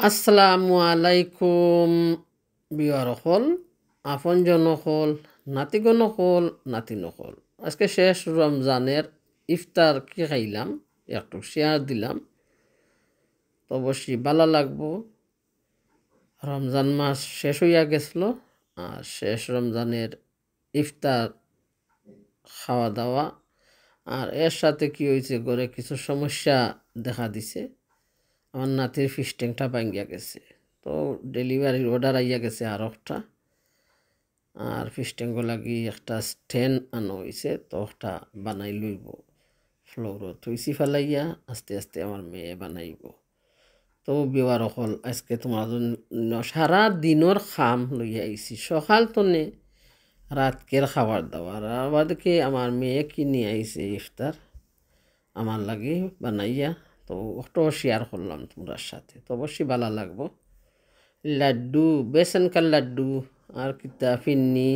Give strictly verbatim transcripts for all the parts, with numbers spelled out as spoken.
আসসালামু আলাইকুম, বিয়ার অকল, আপনজন অকল, নাতিগণ অকল, নাতিন অকল। আজকে শেষ রমজানের ইফতার কি খাইলাম, একটু শেয়ার দিলাম। তো অবশ্যই ভালা লাগবো। রমজান মাস শেষ অইয়া গেছিল, আর শেষ রমজানের ইফতার খাওয়া দাওয়া। আর এর সাথে কি অইছে, ঘরে কিছু সমস্যা দেখা দিছে। আমার নাতির ফিস্টেংটা ভাঙ্গিয়া গেছে, তো ডেলিভারির অর্ডার আইয়া গেছে আর একটা। আর ফিস্টেংগো লাগি একটা স্ট্যান্ড আনা অইছে, তো একটা বানাই লইব। ফ্লোরো থুইছি ফালাইয়া, আস্তে আস্তে আমার মেয়ে বানাইব। তো বিয়ার অকল, আজকে তোমার জন্য সারা দিনর কাম লইয়া আইছি, সকাল তনে রাতকের খাবার দাবার, আর বাদে কি আমার মেয়ে কিনি আইছে ইফতার আমার লাগি বানাইয়া, তো অটো শেয়ার করলাম তোমরার সাথে। তো অবশ্যই ভালা লাগবো। লাড্ডু, বেসন কা লাড্ডু, আর কিতা ফিন্নি,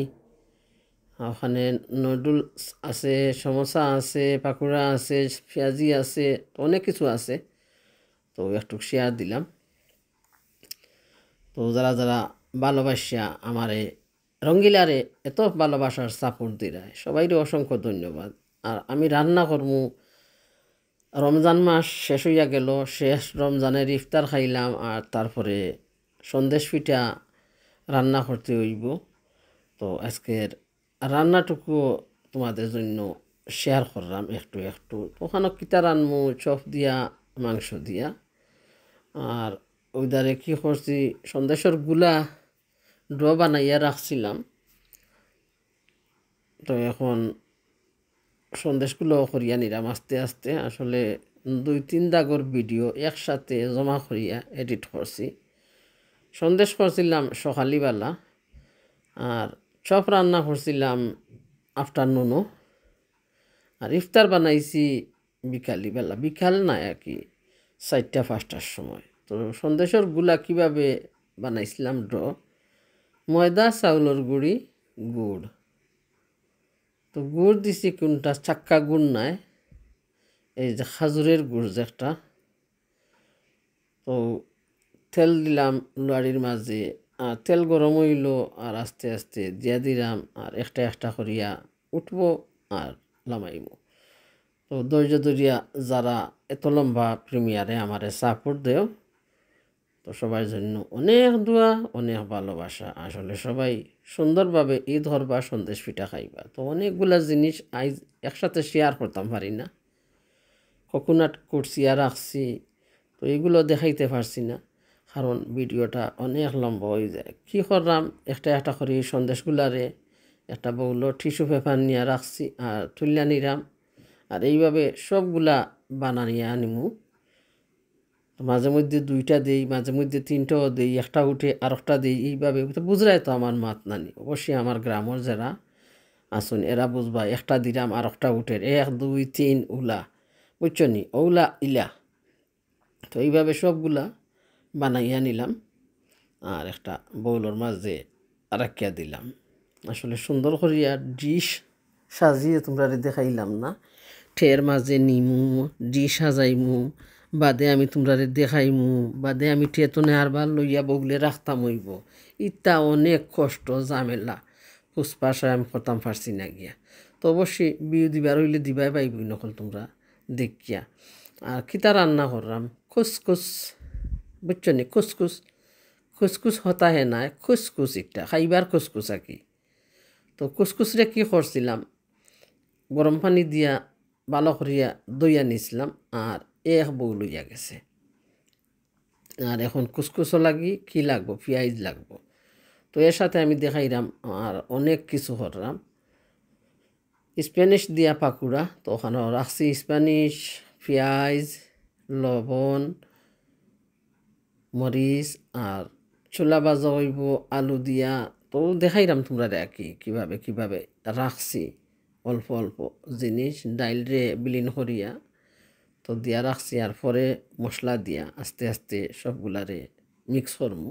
ওখানে নুডলস আছে, সমোসা আছে, পাকোড়া আছে, পেঁয়াজি আছে, অনেক কিছু আছে। তো একটু শেয়ার দিলাম। তো যারা যারা ভালোবাসা আমারে রঙ্গিলারে এত ভালোবাসার সাপোর্ট দিরায়, সবাইরে অসংখ্য ধন্যবাদ। আর আমি রান্না করমু, রমজান মাস শেষ অইয়া গেল, শেষ রমজানের ইফতার খাইলাম, আর তারপরে সন্দেশ পিঠা রান্না করতে অইব। তো আজকের রান্নাটুকুও তোমাদের জন্য শেয়ার করলাম একটু একটু। তো ওখানে কিতা রানমু, চপ দিয়া, মাংস দিয়া। আর ওইদারে কি করছি, সন্দেশর গুলা ডো বানাইয়া রাখছিলাম। তো এখন সন্দেশগুলো করিয়া নিলাম আস্তে আস্তে। আসলে দুই তিন দাগর ভিডিও একসাথে জমা করিয়া এডিট করছি। সন্দেশ করছিলাম সকালিবেলা, আর চপ রান্না করছিলাম আফটারনুনও, আর ইফতার বানাইছি বিকালিবেলা, বিকাল না আর কি, চারটা পাঁচটার সময়। তো সন্দেশর গুলা কিভাবে বানাইছিলাম ডো, ময়দা, চাউলর গুড়ি, গুড়। তো গুড় দিছি কোনটা, চাক্কা গুড় নায়, এই যে খাজুরের গুড় যেটা। তো তেল দিলাম লুয়ারির মাঝে, আর তেল গরম অইল, আর আস্তে আস্তে দিয়া দিলাম, আর একটা একটা করিয়া উঠবো আর লামাইমু। তো ধৈর্য ধরিয়া যারা এত লম্বা প্রিমিয়ারে আমারে সাপোর্ট দেও, তো সবার জন্য অনেক দোয়া, অনেক ভালোবাসা। আসলে সবাই সুন্দরভাবে ঈদ করবা, সন্দেশ পিঠা খাইবা। তো অনেকগুলা জিনিস আইজ একসাথে শেয়ার করতাম পারি না, কোকোনাট কুটছিয়া রাখছি, তো এগুলো দেখাইতে পারছি না, কারণ ভিডিওটা অনেক লম্বা অই যায়। কি করলাম, একটা একটা করি সন্দেশগুলারে একটা বউলো টিস্যু পেপার নিয়া রাখছি আর তুলিয়া নিলাম। আর এইভাবে সবগুলা বানানিয়া আনিমু। তো মাঝে মধ্যে দুইটা দেই, মাঝে মধ্যে তিনটাও দেই, একটা উঠে আরোকটা দেই, এইভাবে। তো বুঝরায় তো আমার মাত নানি। অবশ্যই আমার গ্রামর যারা আছইন এরা বুঝবা, একটা দিলাম আরোকটা উঠের, এক, দুই, তিন, উলা, বুঝছো নি? ওলা ইলা। তো এইভাবে সবগুলা বানাইয়া নিলাম, আর একটা বউলর মাঝে রাখিয়া দিলাম। আসলে সুন্দর করিয়া ডিশ সাজিয়ে তোমরারে দেখাইলাম না, ট্রের মাঝে নিমু, ডিশ সাজাইমু, বাদে আমি তোমরারে দেখাইমু, বাদে আমি ট্রে তনে আরবার লইয়া বউলে রাখতাম অইব। ইতা অনেক কষ্ট, ঝামেলা, ফুসফাস আমি করতাম পারছি না গিয়া। তো অবশ্যই ভিউ দিবার অইলে দিবায় ভাই বইন অকল তোমরা দেখিয়া। আর কিতা রান্না করলাম, কুসকুস, বুঝছো নি? কুসকুস, কুসকুস হতা হে না, কুসকুস একটা খাইবার কুসকুস আর কি। তো কুসকুসরে কি করছিলাম, গরম পানি দিয়া ভালো করিয়া ধইয়া নিছিলাম, আর এক বউল অইয়া গেছে। আর এখন কুসকুসও লাগি কি লাগবো, পিয়াইজ লাগবো। তো এর সাথে আমি দেখাইরাম আর অনেক কিছু করলাম। স্প্যানিশ দিয়া পাকুড়া, তো ওখানে রাখছি স্প্যানিশ, পিয়াইজ, লবণ, মরিচ আর ছোলা ভাজা অইব আলু দিয়া। তো দেখাইরাম তোমরারে আর কি, কিভাবে কিভাবে রাখছি অল্প অল্প জিনিস, ডাইলরে বিলীন করিয়া তো দিয়া রাখছি, আর পরে মশলা দিয়া আস্তে আস্তে সবগুলারে মিক্স করমু।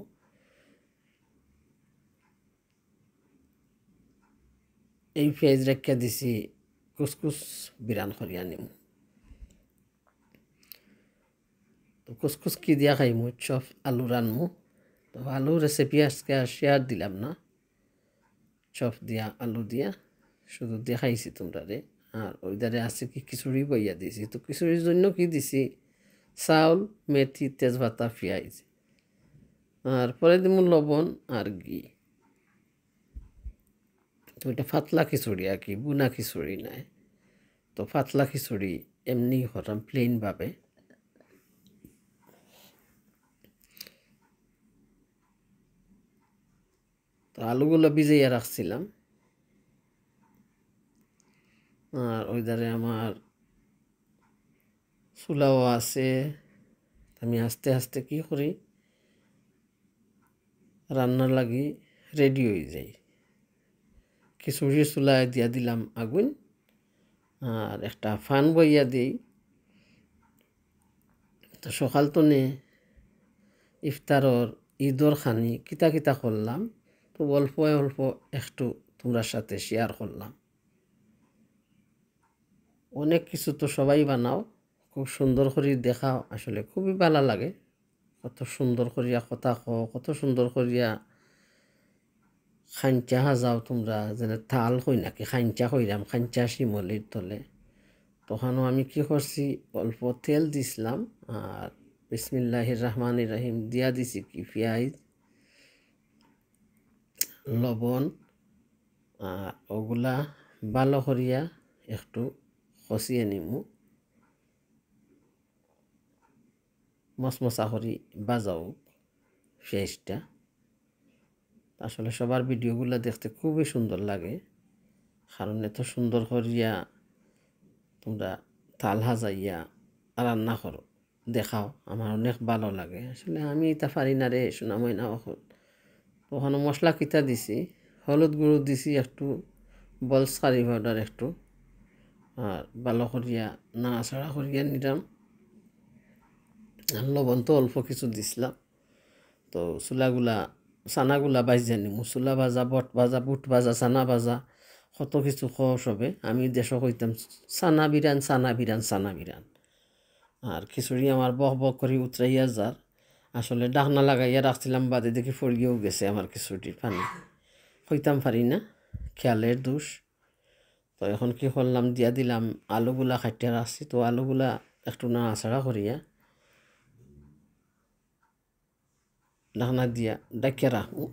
এই পিয়াইজ রাখিয়া দিছি, কুসকুস বিরান করিয়া নিমু। তো কুসকুস কি দিয়া খাইমু, চপ আলু রানমু। তো আলু recipe আজকে আর share দিলাম না, চপ দিয়া আলু দিয়া শুধু দেখাইছি তোমরারে। আর ওইদারে আছে কি খিচুড়ি বইয়া দিছি। তো খিচুড়ির জন্য কি দিছি, চাউল, মেথি, তেজপাতা, পিয়াইজ, আর পরে দিমু লবণ আর ঘি। তো এটা পাতলা খিচুড়ি আর কি, বুনা খিচুড়ি নায়। তো পাতলা খিচুড়ি এমনি হরাম plain ভাবে। তো আলুগুলা ভিজাইয়া রাখছিলাম। আর ওইদারে আমার চুলাও আছে। আমি আস্তে আস্তে কি করি, রান্নার লাগি ready অই যাই। খিচুড়ির চুলায় দিয়া দিলাম আগুন, আর একটা fan বইয়া দেই। তো সকাল তনে ইফতারর, ঈদর খানি কিতা কিতা করলাম, তো অল্প অল্প একটু তোমরার সাথে share করলাম। অনেক কিছু তো সবাই বানাও, খুব সুন্দর করি দেখাও, আসলে খুবই ভালা লাগে। কত সুন্দর করিয়া কথা কও, কত সুন্দর করিয়া খাঞ্চা হাজাও তোমরা, যেন তাল কই নাকি, খাঞ্চা কইরাম, খাঞ্চা শিমলির তলে। তখনও আমি কি করছি, অল্প তেল দিছিলাম, আর বিসমিল্লাহির রহমানির রহিম দিয়া দিছি কি পিয়াইজ, লবণ, আর ওগুলা ভালো করিয়া একটু কষিয়ে নিমু। মশমশা করি ভাজা অউক পিয়াইজটা। আসলে সবার video গুলা দেখতে খুবই সুন্দর লাগে, কারণ এত সুন্দর করিয়া তোমরা তাল হাজাইয়া রান্না করো, দেখাও, আমার অনেক ভালো লাগে। আসলে আমি ইতা পারি না রে, সোনা ময়না অকল। তো ওখানো মশলা কিতা দিছি, হলুদ গুঁড়ো দিছি একটু, বলস কারি powder একটু, আর ভালো করিয়া নাড়াচাড়া করিয়া নিলাম। আর লবণ তো অল্প কিছু দিছিলাম। তো চুলাগুলা, চানাগুলা ভাজিয়া নিমু। চুলা ভাজা, বট ভাজা, বুট ভাজা, চানা ভাজা, কত কিছু কও সবে। আমি দেশো কইতাম, "চানা বিরান, চানা বিরান, চানা বিরান।" আর খিচুড়ি আমার বক বক করি উতরাইয়া যার। আসলে ঢাকনা লাগাইয়া রাখছিলাম, বাদে দেখি ফড়িয়াও গেছে আমার খিচুড়ির পানি। কইতাম পারি না, খেয়ালের দোষ। তো এখন কি করলাম, দিয়া দিলাম আলুগুলা কাটিয়া রাখছি। তো আলুগুলা একটু নাড়াচাড়া করিয়া ঢাকনা দিয়া ঢাকিয়া রাখমু।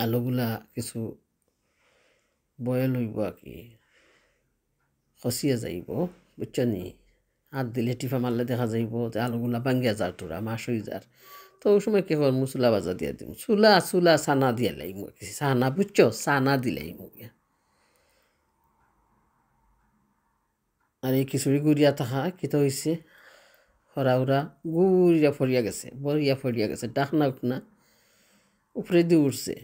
আলুগুলা কিছু boil অইবো আর কি, খসিয়া যাইবো, বুঝছো নি? হাত দিলে টিপা মারলে দেখা যাইবো যে আলুগুলা ভাঙ্গিয়া যার, থুড়া মাশ অই যার। তো ওই সময় কি করমু, চুলা ভাজা দিয়া দিমু। চুলা, চুলা, চানা দিয়া লাইমু আর কি। চানা, বুঝছো? চানা দিলাইমু গিয়া। আর এই খিচুড়ি গুড়িয়া থাকা কিতা অইছে, হরা উরা গুড়িয়া ফড়িয়া গেছে, বড়িয়া ফড়িয়া গেছে, ঢাকনা উঠনা উপরেদি উঠছে।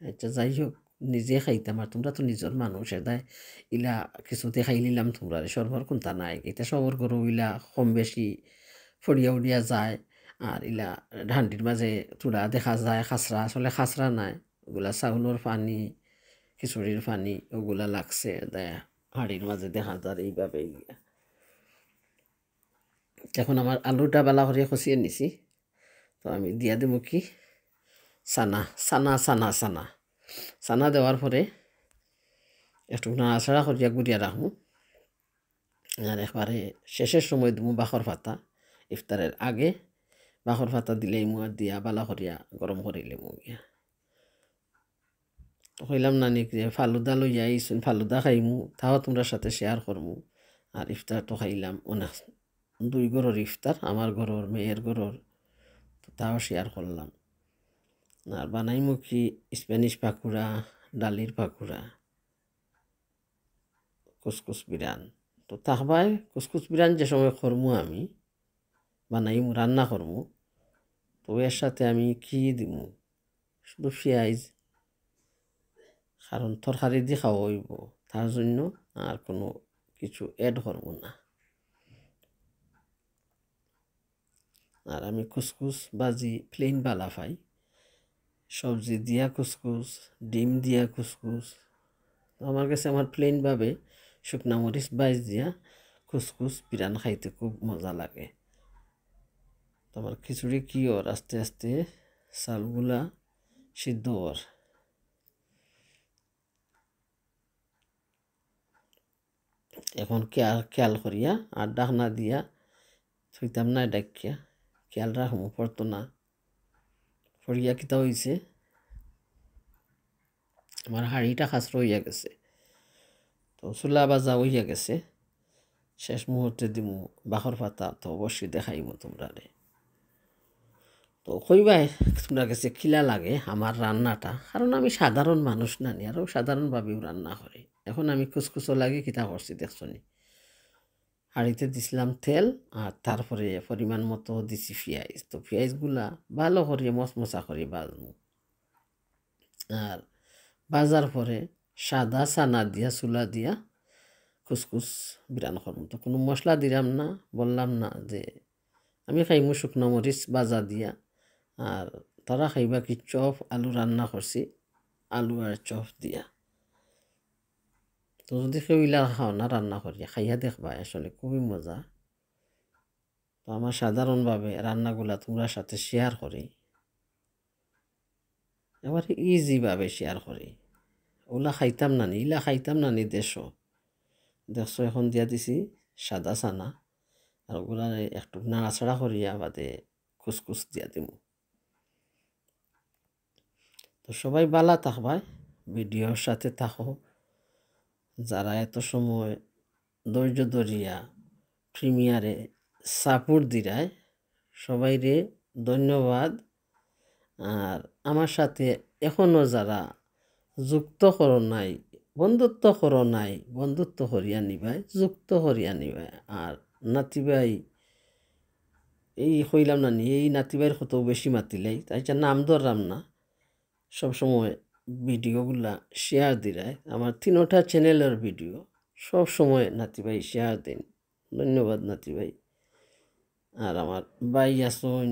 আচ্ছা, যাই হোক, নিজে খাইতাম, আর তোমরা তো নিজর মানুষ, এদায় ইলা কিছু দেখাইলিলাম তোমরারে, সবর কুন্তা নাই, ইতা সবর ঘরো ইলা কম বেশি ফড়িয়া উড়িয়া যায়, আর ইলা হান্ডির মাঝে থুড়া দেখা যায় খাসরা, আসলে খাসরা নায়, ওগুলা চাউলর পানি, খিচুড়ির পানি, ওগুলা লাগছে, এদায় হাড়ির মাঝে দেখা যার এইভাবে ইয়া। এখন আমার আলুটা বালা করি খসিয়ে নিছি, তো আমি দিয়া দিমু কি চানা, চানা, চানা, চানা। চানা দেওয়ার পরে একটু নাড়াচাড়া করিয়া গুড়িয়া রাখমু। আর একবারে শেষের সময় দিমু বাখর পাতা, ইফতারের আগে বাখর পাতা দিলাইমু আর দিয়া বালা করিয়া গরম করিলিমু গিয়া। তো কইলাম না নি যে ফালুদা লইয়া আইছইন, ফালুদা খাইমু, তাও তোমরার সাথে share করমু। আর ইফতার তো খাইলাম অনেক, দুই ঘরর ইফতার, আমার ঘরর, মেয়ের ঘরর, তো তাও share করলাম। আর বানাইমু কি Spanish পাকুড়া, ডালির পাকুড়া, কুসকুস বিরান। তো থাকবায় কুসকুস বিরান যে সময় করমু আমি, বানাইমু, রান্না করমু, তো এর সাথে আমি কি দিমু? শুধু পিয়াইজ, কারণ তরকারি দি খাওয়া অইবো, তার জন্য আর কোনো কিছু add করমু না। আর আমি কুসকুস ভাজি plain বালা পাই, সবজি দিয়া কুসকুস, ডিম দিয়া কুসকুস। তো আমার কাছে আমার plain ভাবে শুকনা মরিচ ভাইজ দিয়া কুসকুস বিরান খাইতে খুব মজা লাগে। আমার খিচুড়ি কি অর, আস্তে আস্তে চাউলগুলা সিদ্ধ অর। এখন খেয়াল, খেয়াল করিয়া আর ঢাকনা দিয়া থইতাম না, ডাকিয়া খেয়াল রাখমু, পড়তো না। পড়িয়া কিতা অইছে, আমার হাঁড়িটা খাসরা অইয়া গেছে, তো চুলা বাজা অইয়া গেছে। শেষ মুহূর্তে দিমু বাখর পাতা, তো অবশ্যই দেখাইমু তোমরারে। তো কইবায় তোমরার গেছে কিলা লাগে আমার রান্নাটা, কারণ আমি সাধারণ মানুষ নানি, আরও সাধারণভাবেও রান্না করি। এখন আমি কুসকুসর লাগি কিতা করছি দেখছো নি, হাঁড়িতে দিছিলাম তেল, আর তারপরে পরিমাণ মতো দিছি পিয়াইজ। তো পিয়াইজগুলা ভালো করি মচমচা করি ভাজমু। আর ভাজার পরে সাদা চানা দিয়া, চুলা দিয়া কুসকুস বিরান করমু। তো কুনু মশলা দিরাম না, বললাম না যে আমি খাইমু শুকনা মরিচ ভাজা দিয়া, আর তারা খাইবা কি চপ আলু রান্না করছি, আলু আর চপ দিয়া। তো যদি কেউ ইলা খাও না রান্না করিয়া, খাইয়া দেখবা, আসলে খুবই মজা। তো আমার সাধারণভাবে রান্নাগুলা তোমরার সাথে share করি, একেবারে easy ভাবে share করি। ওলা খাইতাম না নি, ইলা খাইতাম না নি দেশো। দেখছো, এখন দিয়া দিছি সাদা চানা, আর ওগুলারে একটু নাড়াচাড়া করিয়া বাদে কুসকুস দিয়া দিমু। তো সবাই ভালা থাকবায়, video-র সাথে থাকো। যারা এত সময় ধৈর্য ধরিয়া Premiere-এ support দিরায়, সবাইরে ধন্যবাদ। আর আমার সাথে এখনো যারা যুক্ত করো নাই, বন্ধুত্ব করো নাই, বন্ধুত্ব করিয়া নিবায়, যুক্ত করিয়া নিবায়। আর নাতি ভাই, এই কইলাম না নি, এই নাতি ভাইর কত বেশি মাতিলাই, তাই যে নাম ধরলাম না। সব সময় video-গুলা share দিরায়, আমার তিনোটা channel-র video সব সময় নাতি ভাই share দেন। ধন্যবাদ নাতি ভাই। আর আমার ভাই আছইন,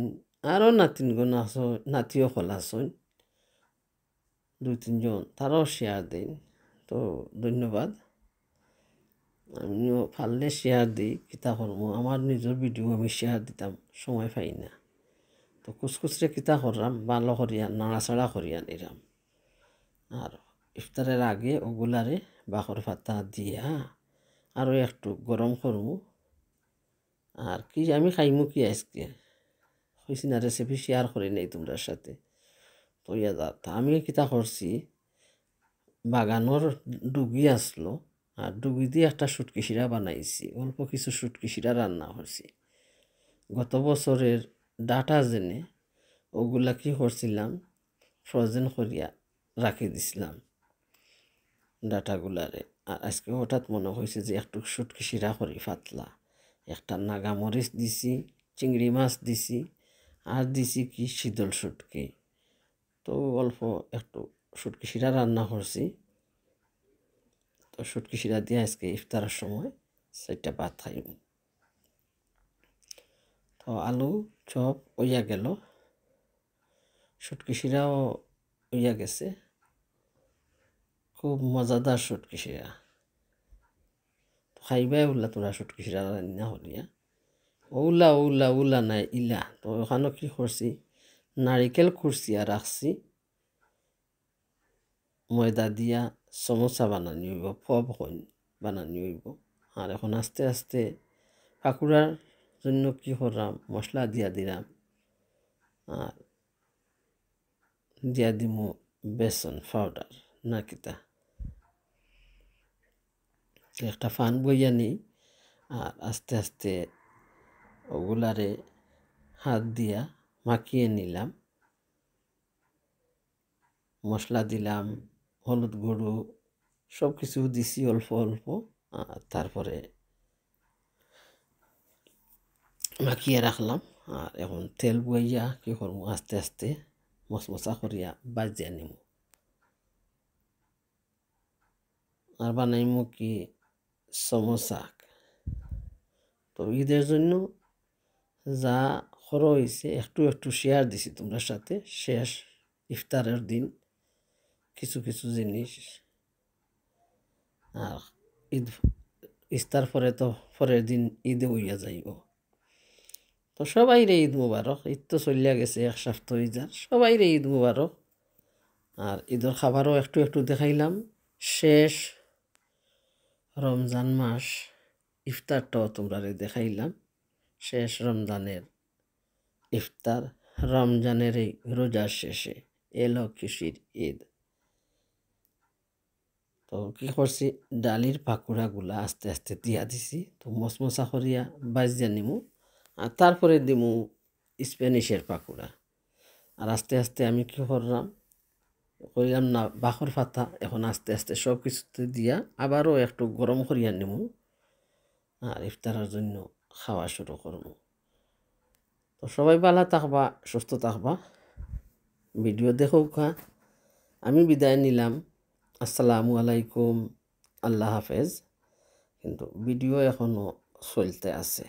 আরও নাতিনগণ আছইন, নাতি অকল আছইন, দুই তিনজন, তারাও share দেন। তো ধন্যবাদ। আমিও পারলে share দেই, কিতা করমু, আমার নিজর video আমি share দিতাম, সময় পাই না। তো কুসকুসরে কিতা করলাম, ভালো করিয়া নাড়াচাড়া করিয়া নিলাম। আর ইফতারের আগে ওগুলারে বাখর পাতা দিয়া আরও একটু গরম করমু। আর কি আমি খাইমু কি আজকে, কইছি না, recipe share করি নাই তোমরার সাথে। তো ইয়া যা, তা আমি কিতা করছি, বাগানর ডুগি আসলো, আর ডুগি দিয়া একটা শুটকি শিরা বানাইছি, অল্প কিছু শুটকি শিরা রান্না করছি। গত বছরের ডাটা যেনে, ওগুলা কি করছিলাম, frozen করিয়া রাখি দিছিলাম ডাটাগুলারে। আর আজকে হঠাৎ মনে হইছে যে একটু শুটকি শিরা করি পাতলা, একটা নাগা মরিচ দিছি, চিংড়ি মাছ দিছি, আর দিছি কি শীতল শুটকি। তো অল্প একটু শুটকি শিরা রান্না করছি। তো শুটকি শিরা দিয়া আজকে ইফতারের সময় চাইরটা ভাত খাইমু। তো আলু চপ অইয়া গেল, শুটকি শিরাও অইয়া গেছে। খুব মজাদার শুটকি শিরা। তো খাইবায় উল্লা তোরা শুটকি শিরা রান্না করিয়া। ওলা, ওলা, ওলা নাই ইলা। তো ওখানো কি করছি, নারিকেল কুরছিয়া রাখছি, ময়দা দিয়া সমোসা বানানি অইবো, পপ কইন বানানি অইবো। আর এখন আস্তে আস্তে পাকুড়ার জন্য কি করলাম, মশলা দিয়া দিলাম, আর দিয়া দিমু বেসন পাউডার না কিতা। তো একটা pan বইয়া নি, আর আস্তে আস্তে ওগুলারে হাত দিয়া মাখিয়ে নিলাম। মশলা দিলাম, হলুদ গুঁড়ো, সব কিছু দিছি অল্প অল্প। আর তারপরে মাখিয়া রাখলাম। আর এখন তেল বইয়া কি করমু, আস্তে আস্তে মচমচা করিয়া ভাজিয়া নিমু। আর বানাইমু কি সমোসা। তো ঈদের জন্য যা খরচ হইছে একটু একটু share দিছি তোমরার সাথে। শেষ ইফতারের দিন কিছু কিছু জিনিস, আর ঈদ, ইফতার পরে তো পরের দিন ঈদে অইয়া যাইবো। তো সবাইরে ঈদ মুবারক। ঈদ তো চলিয়া গেছে, এক সপ্তাহ অই যার। সবাইরে ঈদ মুবারক। আর ঈদর খাবারও একটু একটু দেখাইলাম। শেষ রমজান মাস ইফতারটাও তোমরারে দেখাইলাম। শেষ রমজানের ইফতার, রমজানের এই রোজার শেষে এলো খুশির ঈদ। তো কি করছি, ডালির পাকুড়াগুলা আস্তে আস্তে দিয়া দিছি। তো মচমচা করিয়া ভাজিয়া নিমু, আর তারপরে দিমু স্প্যানিশের পাকুড়া। আর আস্তে আস্তে আমি কি করলাম, করিলাম না বাখর ফাতা, এখন আস্তে আস্তে সব কিছুতে দিয়া আবারও একটু গরম করিয়া নিমু, আর ইফতারের জন্য খাওয়া শুরু করমু। তো সবাই ভালা থাকবা, সুস্থ থাকবা, ভিডিও দেখউক্কা। আমি বিদায় নিলাম, আসসালামু আলাইকুম, আল্লাহ হাফেজ। কিন্তু ভিডিও এখনো চলতে আছে।